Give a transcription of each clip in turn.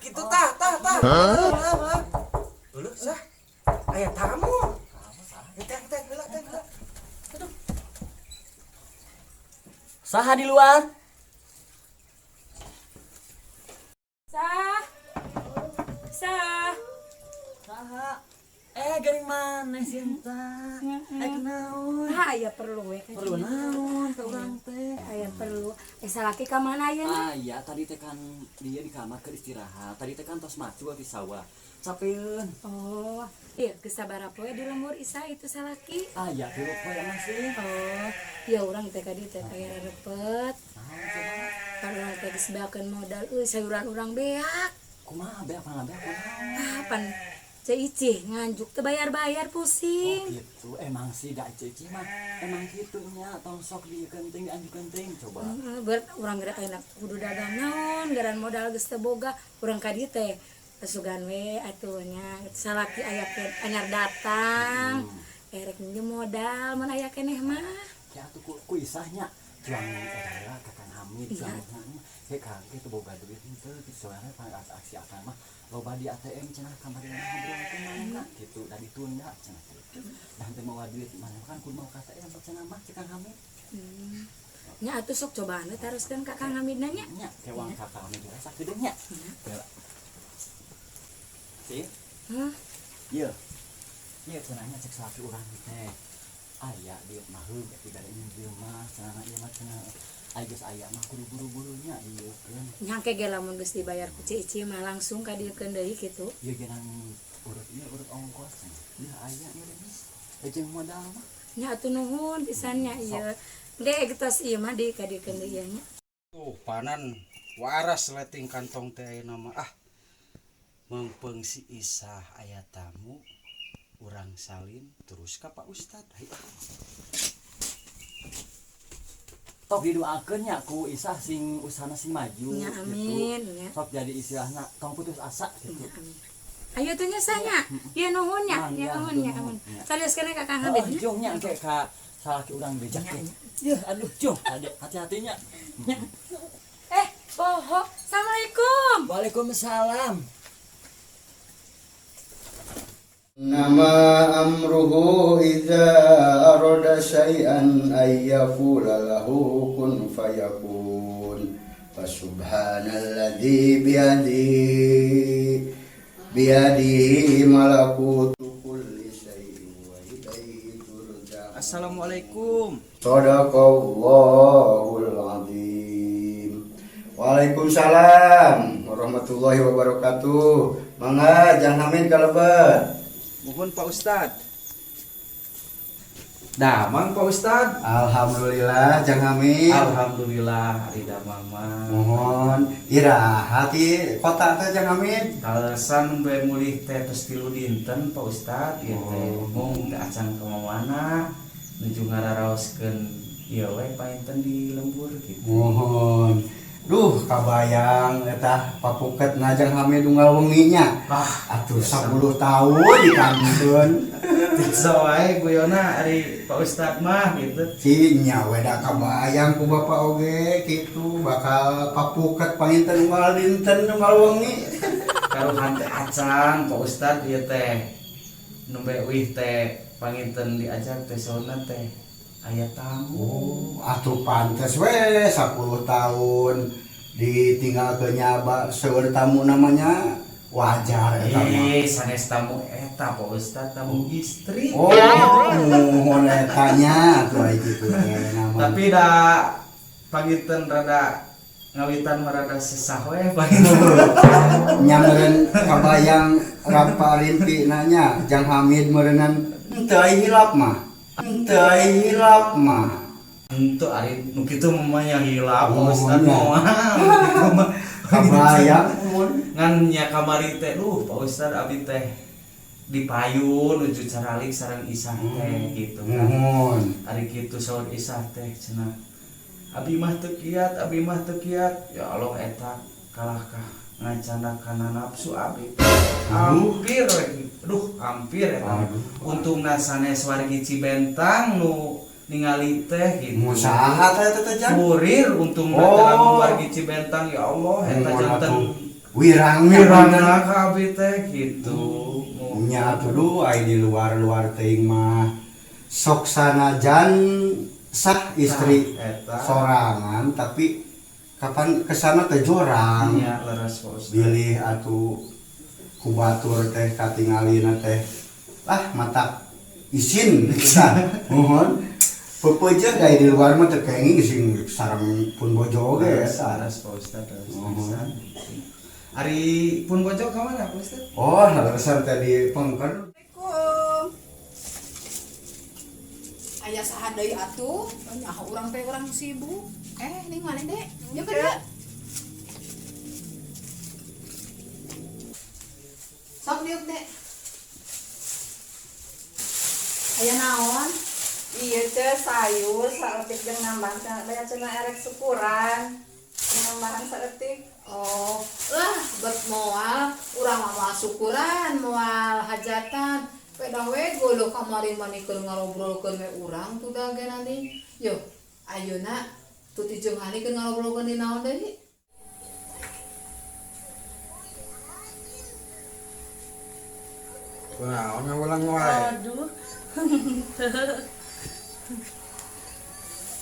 Kitu tah tah tah. Heeh. Sah. Aya tamu. Teh teh heula teh heula. Aduh. Saha di luar? Sah. Sah. Saha? Eh, geuning maneh Sinta? Eh, kunaon? Ah, aya perlu we ka Perlu naon ka urang teh? Aya perlu. Eh, salaki ka mana ayeuna? Aya, tadi teh kan dia di kamar keur istirahat. Tadi teh kan tos macu di sawah. Capeun. Oh, iya geus sabaraha poe di lembur Isa itu salaki? Aya 3 poe masih. Oh, ya urang teh ka dieu teh kaya rarepet. Naon coba? Kan urang teh geus beakeun modal euy sayuran urang beak. Kumaha beak pangna beak kunaon? Ah, pan Ceu Icih nganjuk teu bayar-bayar Oh, pusing. gitu. Emang sih da Ceu mah emang kitu nya, tong sok dieukeun teuing, dianjukeun teuing coba. Heeh, ber urang geura ayeuna kudu dagang naon, garan modal geus teu boga. Urang ka dieu teh sugan we atuh nya salaki aya anyar datang. Erek minjem modal mun aya keneh mah. Ya atuh ku Isahnya cuang eta lah ka Kang Hamid Iya. cuang he Kang kitu boga duit henteu kitu, soalnya pang aksi akang mah loba di ATM cenah, kamari mah ngobrol teh mana kitu da ditunda cenah kitu da henteu mawa duit mana kan kudu mau ka ATM cenah mah cek Kang Hamid. Nya atuh sok cobaan we taroskeun ka Kang Hamid nya. Nya kewang ka Kang Hamid juga sakedeung nya. Heula. Sih. Hah? Ieu. Ieu cenahnya cek salaki urang teh. Aya duit mah heug dibere ieu mah cenah, ieu mah cenah aya geus aya mah kudu buru-burunya ieukeun. Nyangke ge lamun geus dibayar ku Ceu Icih mah langsung ka dieukeun deui kitu. Ieu geunang urut ieu urut ongkos cenah. Ieu aya meureun. Jeung modal mah. Nya atuh nuhun pisan nya ieu. Ge tos ieu mah di ka dieukeun deui ieu nya. Tuh panan waras leting kantong teh ayeuna mah ah. Meungpeung si Isah aya tamu urang salin terus ka Pak Ustad. Hayu ah. Tok didoakeun nya ku Isah sing usahana sing maju Nya gitu. Amin nya. Sok jadi istilahna tong putus asa gitu. Nya amin. Ayo tuh nya sanya. Ieu nuhun nya, Mangga, ieu nuhun nya nuhun. amun. Nya. Sarioskeun ka Kang Oh, Hamid nya. jung nya engke ka salaki urang bejak Nya, teh. nya. Yeuh, aduh jung, hati-hatinya. Eh, poho. Assalamualaikum. Waalaikumsalam. إنما أمره إذا أراد شيئا أن يقول له كن فيكون فسبحان الذي بيده ملكوت كل شيء وإليه ترجعون. Assalamualaikum. صدق الله العظيم. Waalaikumsalam warahmatullahi wabarakatuh. Mangga Jang Hamid kalebet. Mohon Pak Ustad. Damang Pak Ustad. Alhamdulillah, Jang Hamid. Alhamdulillah ari damang mah. Mohon iraha ti kota teh, Jang Hamid? Kaleresan nembe mulih teh tos 3 dinten, Pak Ustad, ieu teh Oh. mung teu acan ka mana nuju ngararaoskeun ieu we painten di lembur gitu. Mohon. Duh, kabayang eta papuket na Jang Hamid unggal wengi nya. Ah, Atuh 10 tahun dikantun. Biasa wae guyona ari Pak Ustad mah gitu. Si nya we da kabayang ku bapak oge kitu bakal papuket panginten unggal dinten unggal wengi. Karuhan teh acan Pak Ustad ieu teh nembe uih teh panginten diajak teh sauna teh aya tamu. Oh, atuh pantes we 10 tahun ditinggal ke nyaba seueur tamu namanya wajar eta mah. Eh, sanes tamu eta Pak Ustad, tamu istri. Oh, muhun eta nya atuh aya kitu teh nama. Tapi da panginten rada ngawitan mah rada sesah we panginten. Nya meureun kabayang rampa rimpi nanya Jang Hamid meureunnan henteu aya hilap mah. Henteu aya hilap mah. Henteu, ari nu kitu mah nya hilap Pak Oh, Ustad nya. moal kitu mah. Kabayang mun Ngan nya kamari teh duh Pak Ustad, abi teh dipayun nuju caralik sareng Isah teh gitu kan. Muhun. Ari kitu saur Isah teh cenah abi mah teu kiat, abi mah teu kiat. Ya Allah, eta kalahkah ngacana kana nafsu abi hampir we. Duh, hampir eta. Aduh. Untungna sanes wargi Cibentang nu ningali teh gitu. Mu saha teh eta teh, Jang? Kurir untungna Oh. teh lamun wargi Cibentang, ya Allah, eta Mun janten atuh. Wirangna. Wirangna ka abi teh gitu. Nya atuh duh ai di luar-luar teuing mah sok sanajan sah istri Tah, eta. sorangan tapi kapan kesana teh jorang. Nya leres Pak Ustad. Bilih atuh ku batur teh katingalina teh ah mata isin pisan. Muhun pepeujeuh da di luar mah teu kenging sing sareng pun bojo oge eta. Leres Pak Ustad, leres Muhun. pisan. Ari pun bojo ka mana Pak Ustad? Oh, leresan teh di pengker. Assalamualaikum. Aya saha deui atuh? Nyaho urang teh urang sibuk. Eh, ning mana Dek? Yuk ke dieu. Sok diuk, Dek. Aya naon? Iya ce sayur saeutik jeung nambahan cenah banyak cenah erek syukuran. Jeung nambahan saeutik. Oh, lah bet moal urang mah moal syukuran, moal hajatan. Pedah we geuleuh kamari mah keur ngarobrolkeun we urang tuh da ge nanti. Yo, ayeuna Tuti jeung Hani keur ngarobrolkeun di naon deui? Kunaon ngawulang wae. Aduh.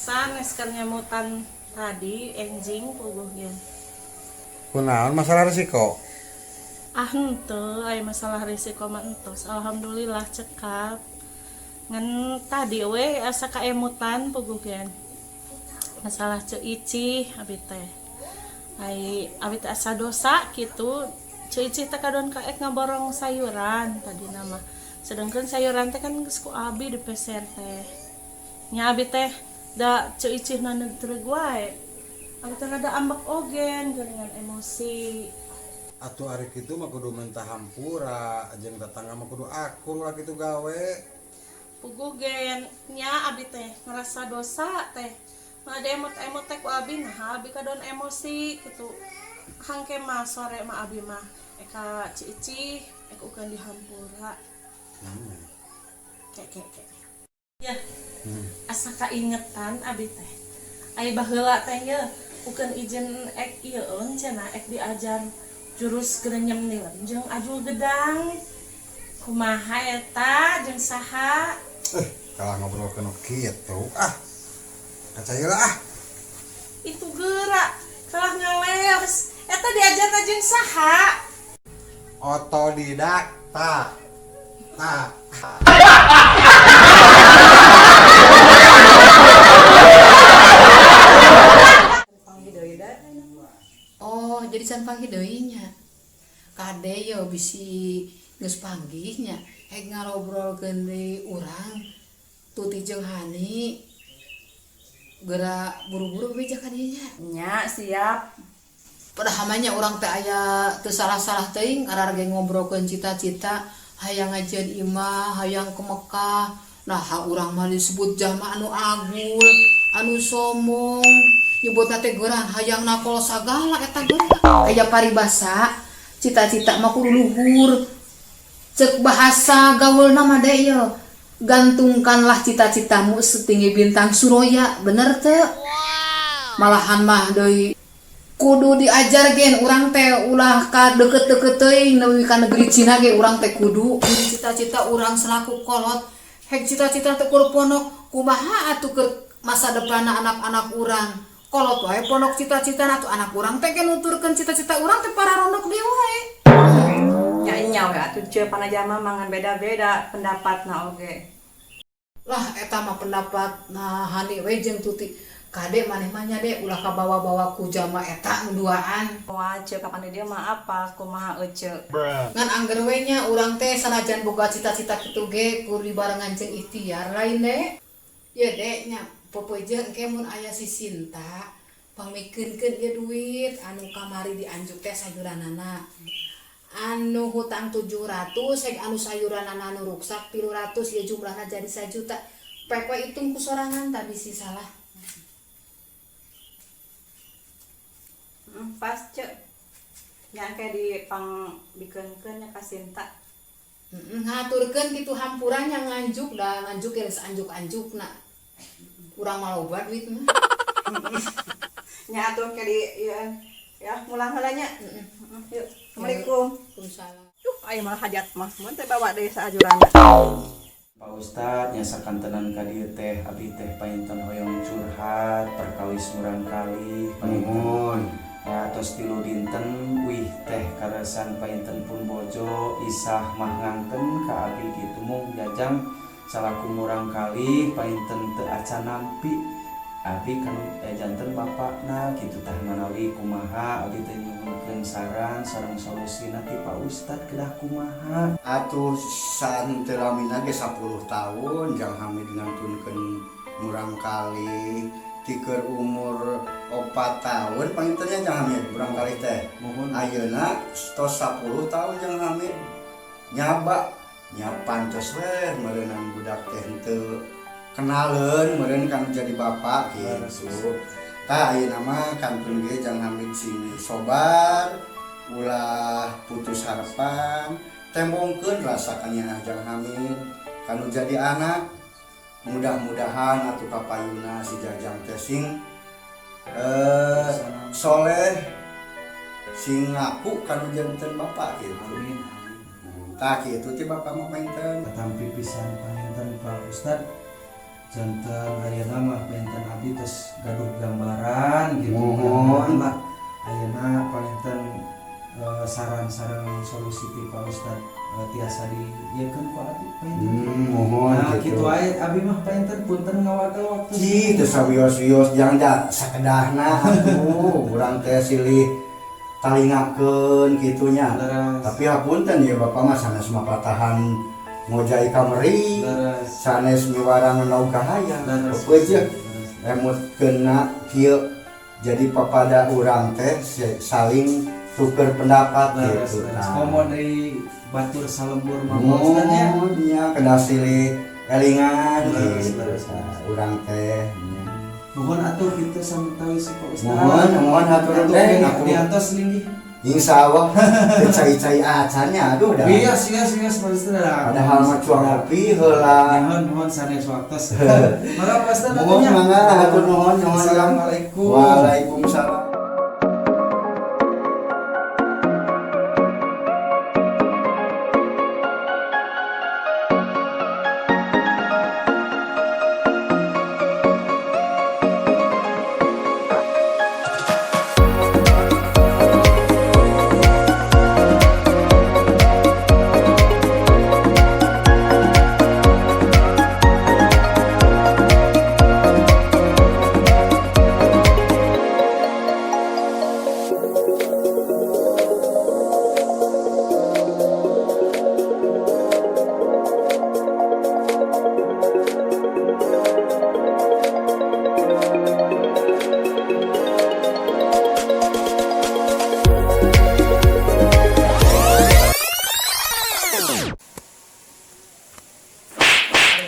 Sanes keur nyemutan tadi enjing puguh ge. Kunaon masalah resiko? Ah henteu, aya masalah risiko mah entos. Alhamdulillah cekap. Ngan tadi we asa kaemutan puguh ge. Masalah Ceu Icih abi teh. Ai abi teh asa dosa kitu. Ceu Icih teh kadon kaek ngaborong sayuran tadi nama. Sedangkan sayuran teh kan geus ku abi dipeser teh. Nya abi teh da Ceu Icih na negreg wae. Abi teh rada ambek ogen geuningan emosi. Atuh ari kitu mah kudu minta hampura jeung tetangga mah kudu akur ulah kitu gawe. Puguh gen nya abi teh ngerasa dosa teh. Mah ada emot-emot teh ku abi nah abi kadon emosi kitu. Hangke mah sore mah abi mah eka Ceu Icih ek ukan dihampura. Kek kek kek. Ya. Asa kaingetan abi teh. Ai baheula teh ye ukeun izin ek ieueun cenah ek diajar jurus grenyem nilem jeung ajul gedang. Kumaha eta jeung saha? Kalah ngobrolkeun nu kitu ah. Kacaya lah ah. Itu geura kalah ngaleos. Eta diajarna jeung saha? Otodidak ta. Ta. Oh, jadi can panggih deui nya. Kade yo bisi geus panggih nya, hek ngarobrolkeun deui urang Tuti jeung Hani. Geura buru-buru bebeja ka dieu nya. Nya siap. Padahal mah nya urang teh aya teu salah-salah teuing ararge ngobrolkeun cita-cita hayang ngajieun imah, hayang ke Mekah. Nah, urang mah disebut jalma anu agul, anu sombong. Nyebutna teh geurang hayang nakol sagala eta geurang. Aya paribasa, cita-cita mah kudu luhur. Ceuk bahasa gaulna mah de ieu. Gantungkanlah cita-citamu setinggi bintang Suroya, bener teu? Malahan mah deui kudu diajar gen urang teh ulah ka deket-deket teuing nepi ka negeri Cina ge urang teh kudu cita-cita urang selaku kolot hek cita-cita teh kudu ponok kumaha atuh keur masa depan anak-anak urang kolot wae ponok cita-cita atuh anak urang teh ge nuturkeun cita-cita urang teh pararonok deui wae. Nya nya we atuh ceu panajama mangan beda-beda pendapatna oge. Lah eta mah pendapat nah Hani we jeung Tuti. Kade maneh mah nya de ulah kabawa-bawa ku jalma eta nu duaan. Wah ceu kapan dia mah apa kumaha eceu. Ngan angger we nya urang teh sanajan boga cita-cita kitu ge kudu dibarengan jeung ikhtiar lain de. Ye de nya pepeujeuh engke mun aya si Sinta pangmikeunkeun ieu duit anu kamari dianjuk teh sayuranana. Anu hutang 700 hek anu sayuranana anu ruksak 300 ieu jumlahna jadi 1 juta. Pek we hitung ku sorangan tah bisi salah. Pas ceu. Nya engke dipang bikeunkeun nya ka Sinta. Ngaturkeun kitu hampura nya nganjuk da nganjuk geus anjuk-anjukna. Urang mah loba duit mah. Nya atuh ke di ieu ya mulang heula nya. Yuk. Assalamualaikum. Waalaikumsalam. Duh, ayo malah hajat mah. Mun teh bawa deui saajuran. Pak Ustad nya sakantenan ka dieu teh abi teh painten hoyong curhat perkawis murangkalih painten. Mohon. Ya tos 3 dinten wih teh karasan painten pun bojo isah mah ngangken ka abi gitu, mung jajang salaku murangkalih painten teu acan nampi abi kan janten bapakna gitu. Tah, manawi kumaha abi teh nyuhunkeun saran sareng solusina ti Pak Ustad, kedah kumaha? Atuh saat lamina ge 10 tahun Jang Hamid ngantunkeun murangkalih, ti keur umur 4 tahun pangintennya Jang Hamid murangkalih teh. Mohon. Ayeuna tos 10 tahun Jang Hamid nyaba nya, pantes we meureunan budak teh henteu kenaleun meureun kan jadi bapak gitu. Tah, ayeuna mah kantun ge Jang Hamid sing sobar, ulah putus harapan, tembongkeun rasa kanyaah Jang Hamid kanu jadi anak. Mudah-mudahan atuh kapayuna si Jajang teh sing soleh, sing ngaku kanu janten bapak gitu. Amin, amin. Tah, kitu ti bapak mah panginten. Katampi pisan panginten Pak Ustad. Janten ayeuna mah panginten abdi tos gaduh gambaran gitu. Mohon. Lah, ayeuna panginten saran sareng solusi ti Pak Ustad tiasa diieukeun ku abdi panginten. Mohon. Nah, gitu. Kitu wae abi mah panginten, punten ngawagel waktu. Cih, teu sawios-wios jang, da sakedahna atuh urang teh silih talingakeun kitu nya. Leres. Tapi hapunten ya, bapak mah sanes mapatahan ngojay kameri, sanes miwarang ngenog kahayang. Peupeujeuh emutkeunna kieu, jadi papada urang teh saling tuker pendapat gitu. Leres. Nah. Komo deui batur salembur mah Pak Ustad nya. Mohon nya, kedah silih elingan gitu. Leres, Nah, leres. urang teh nya. Nuhun atuh kitu samutawis Pak Ustad. Mohon, mohon hatur Atuh teh, gini, atuh. diantos linggih. Insya Allah teu cai-cai acannya, aduh dah. Iya, iya, iya, Pak Ustad. Padahal mah cuang ngopi heula. Nuhun, nuhun sanes waktos. Mangga Pak Ustad Mohon atuh nya. mangga, hatur nuhun, nuhun. Assalamualaikum. Waalaikumsalam.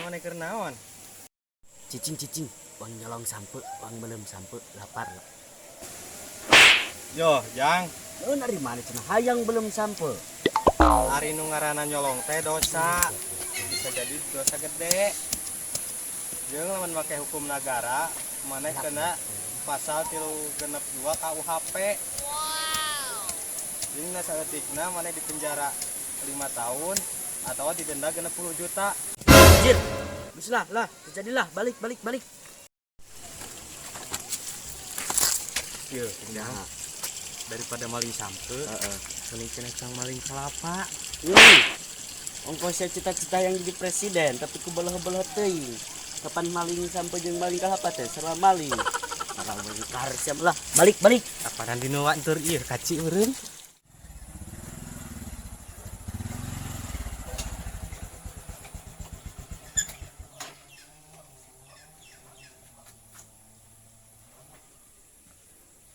Mana keur naon? Cicing cicing, urang nyolong sampe, urang belum sampe, lapar lah. Yo, Jang. Eh, dari mana cenah hayang belum sampe? Ari nu ngaranna nyolong teh dosa. Bisa jadi dosa gede. Jeung lamun make hukum negara, maneh kena pasal 362 KUHP. Jeung na saeutikna maneh di penjara 5 tahun atau didenda 60 juta. Anjir. Bislah lah, terjadilah, balik balik balik. Yo, Jang. Daripada maling sampe, mending cenah cang maling kelapa. Wih, ongkosnya cita-cita yang jadi presiden, tapi ku belah-belah teuing. Kapan maling sampe jeung maling kalapa teh, serba maling. Malah bengkar siap lah, balik balik. Apanan dinu tur ieu kaci eureun.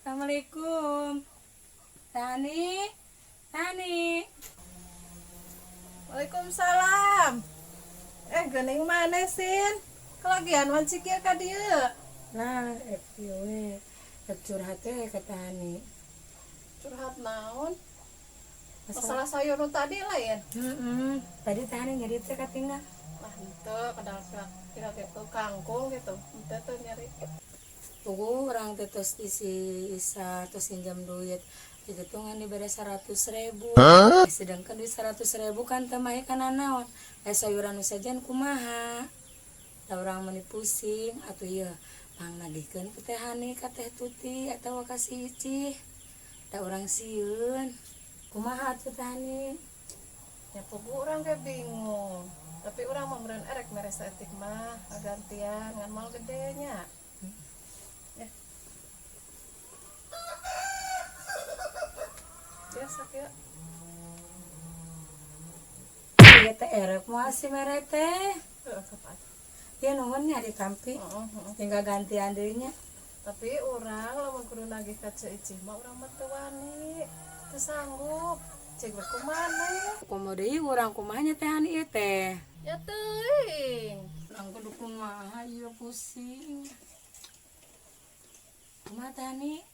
Assalamualaikum. Tani, Tani. Waalaikumsalam. Eh, geuning maneh, Sin? Kelagian wanci kieu ka dieu. Lah, ieu we. Rek curhat teh ka Tani. Curhat naon? Masalah sayur nu tadi lain. Heeh. Tadi Tani nyeri teh katinggal. Lah henteu, kadang kira gitu kangkung gitu. Henteu tuh nyeri. Tunggu orang teh tos isi isa tos minjam duit. Gitu ngan dibere 100.000. Sedangkan duit 100.000 kan teu mahi kana naon. Sayuran nu sejen kumaha? Da urang meuni pusing atuh ieu pang nagihkeun ku Teh Hani ka Teh Tuti atawa ka si Icih. Da urang sieun. Kumaha atuh Teh Hani? Ya puguh urang ge bingung. Tapi urang mah meureun erek mere saeutik mah ngagantian ngan moal gede nya. Ya. Biasa kieu. Ieu teh erek moal si mere teh. Heeh, kapan? Ya nuhun nya ditampi. Heeh. Tinggal gantian deui nya. Tapi urang lamun kudu nagih ka Ceu Icih mah urang mah teu wani. Teu sanggup. Cek we kumaha ya? Komo deui urang kumaha nya Teh Hani ieu teh? Ya teuing. Urang kudu kumaha ieu pusing. Kumaha Teh Hani?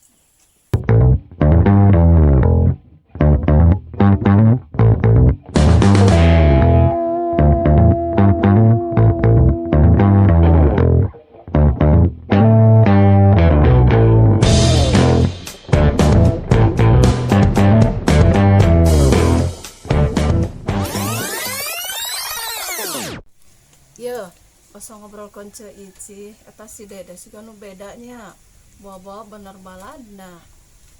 Ye, osok ngobrolkeun Ceu Icih eta si Dede siga nu bedanya. Bawa-bawa bener baladna.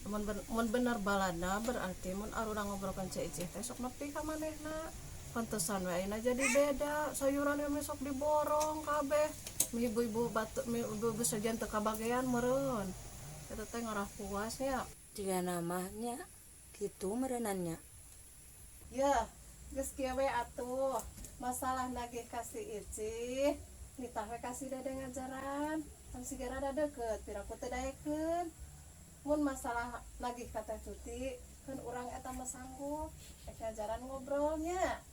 Mun bener baladna berarti mun arurang ngobrolkeun Ceu Icih teh sok nepi ka manehna. Pantesan we ayeuna jadi beda, sayuran we sok diborong kabeh. Mi ibu-ibu batu mi ibu-ibu sejen teu kabagean meureun. Eta teh ngarah puas nya. Jiga namanya kitu meureunannya. Ye, geus kieu we atuh. Masalah nagih ka si Icih, nitah we ka si Dede ngajaran. Kan siga rada deukeut, piraku teu daekeun. Mun masalah nagih ka Teh Tuti, keun urang eta mah sanggup. Rek ngajaran ngobrolnya.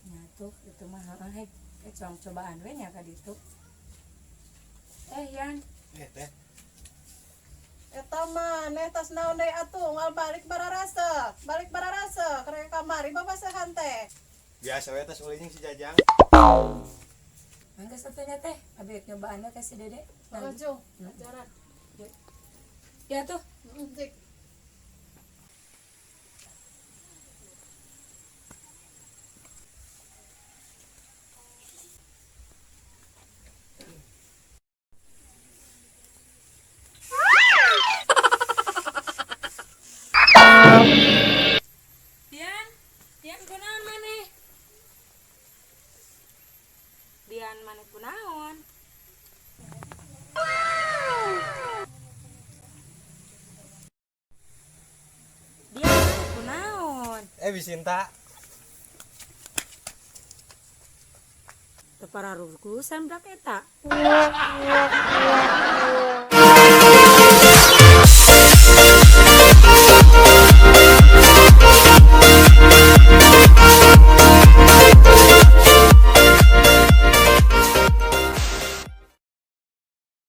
Nya tuh itu mah heeh hek cobaan we nya ka ditu. Yan. Teh. Eta maneh tas naon deui atuh, unggal balik bararasa. Balik bararasa, karek kamari babasehan teh. Biasa we tas ulin si Jajang. Mangga satunya teh, abi rek nyobaan we ka si Dede. Laju, ngajaran. Ya tuh. Cik. Dian, Dian kunaon maneh? Dian maneh kunaon? Dian maneh kunaon? Bisinta. Teu pararugusan brak eta.